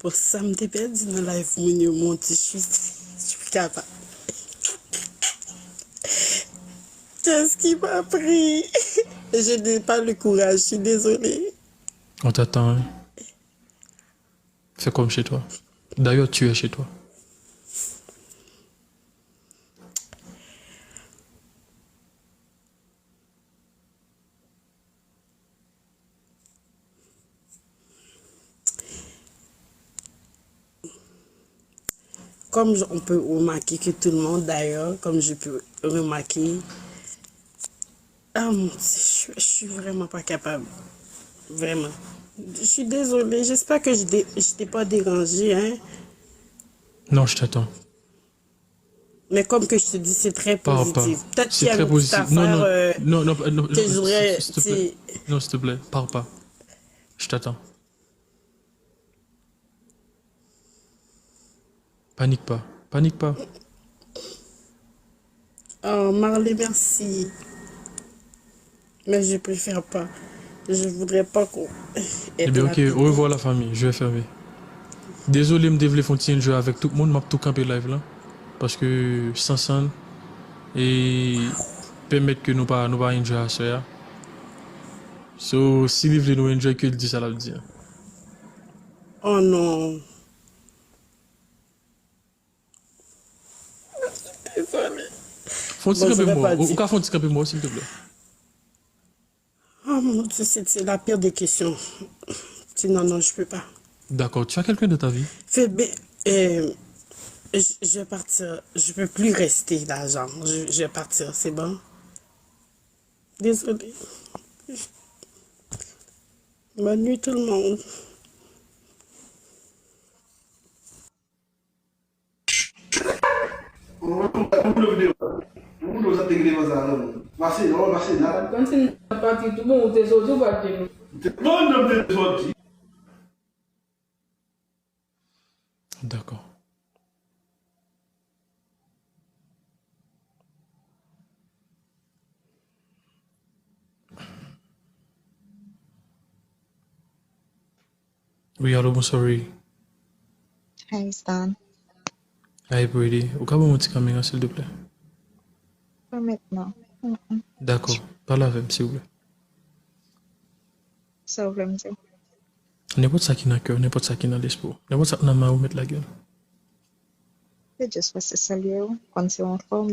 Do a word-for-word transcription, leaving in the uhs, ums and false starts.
Bon, sa m te pèdi nan live moun yo, mon Dieu, je suis, je suis capable. Qu'est-ce qui m'a pris? Je n'ai pas le courage, je suis désolée. On t'attend, hein. Fais comme chez toi. D'ailleurs, tu es chez toi. Comme on peut remarquer que tout le monde, d'ailleurs, comme je peux remarquer, ah mon Dieu, je, je suis vraiment pas capable. Vraiment. Je suis désolée. J'espère que je dé- je t'ai pas dérangé, hein. Non, je t'attends. Mais comme que je te dis, c'est très Pars pas. positif. Peut-être qu'il C'est y a très une petite positif. Non, affaire non, euh, non, non, non, que je voudrais. s'il te plaît. tu- Non, s'il te plaît, pars pas. Je t'attends. Panique pas. Panique pas. Oh, Marley, merci. Mais je préfère pas. Je voudrais pas qu'on. Ebyen, ok, au revoir la famille, je vais fermer. Dezole, m te vle fè yon ti enjoy avèk tout moun, m ap tou kanpe live lan. Paske Sansann e pèmèt ke nou pa nou pa enjoy aswè a. So, si li vle nou enjoy, ke l di sa l ap di a. Oh non. Désolée. Fè yon ti Bon, je kanpe vais mò. pas Ou dire. Ou ka fè yon ti kanpe mò, s'il te plaît? Oh mon Dieu, c'est c'est la pire des questions. Sinon, non, je peux pas. D'accord, tu as quelqu'un dans ta vie? Fais bien. Euh, je, je vais partir. Je peux plus rester là, genre. Je, je vais partir, c'est bon? Désolée. Bonne nuit tout le monde. Ou vle videyo. Ou vle sa te gade konsa non. Pase non, pase la. Konn si n ap pati tou bon, ou te soti ou pa t di nou. Non, non, te soti. D'accord. Wi, alo, bonswa, wi. Hi Stan. Hi, pretty. Ou ka ban mwen ti kamera, silvouplè? Pa mentnan. Mm, mm. Dakò. Pale avè m, silvouplè. Sa w vle m di? Nenpòt sa ki nan kè w, nenpòt sa ki nan lespri w, nenpòt sa k nan men w, ou mèt lage l. Se just pase salye w, konn si w anfòm,